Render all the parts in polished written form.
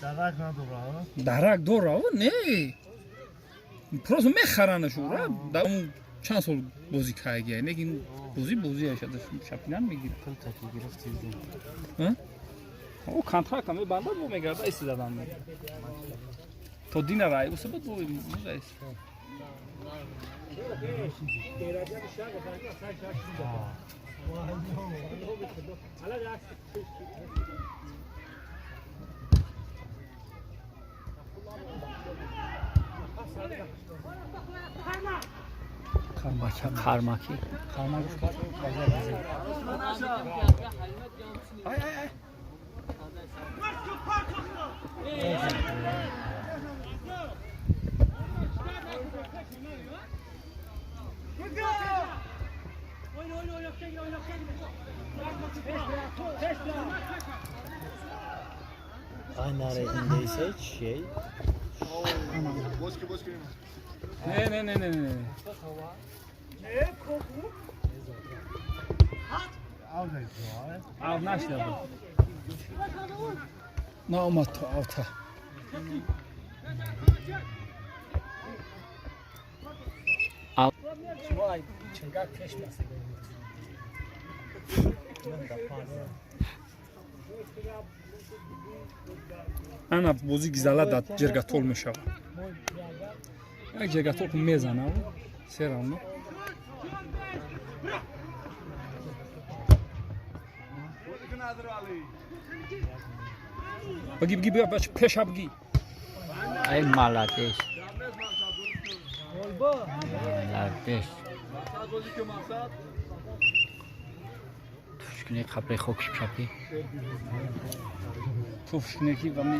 Дарак надора. Дарак дора, не. Просто мехаранаш ура. Да он чанд сол бозӣ кайгия. Лекин бозӣ бозӣ ашад шапинан мегирад. Пул таки гирифти. О контракт мебандад, бо мегарда иси задан мегирад. То дина рай усабад бо музайс. Бача қармакӣ. Қарма гуфт. Ай ай ай. Ай нарединдейсе чией? Не не не не не. Ав нашда буд. Наомад то авта. Чингак пеш баста. Ана бозӣ гизала дар ҷиргатол мешавад. Як ҷиргатол ку мезана се равно. Бги бги бия бач пеша бги. Ай молодец. Молодец. Тушкини қабри хок шапи. Туфшкне ки вами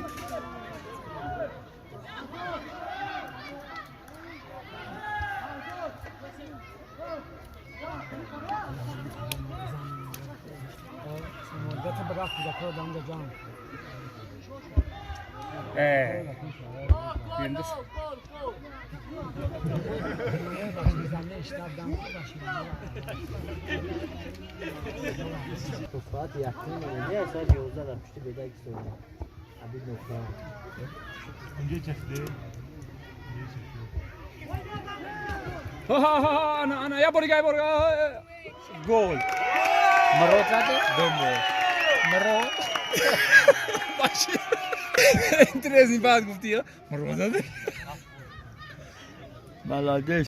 Ендис. То соат якним не, соат 11 дар пушти беда истода. Абид нокта. Ха ха ха, ана ана я бори, я бори. Гол. Мурод заде? Домбо. Мурод. Баши. Интересный баъд гуфти, мурод заде. Молодец.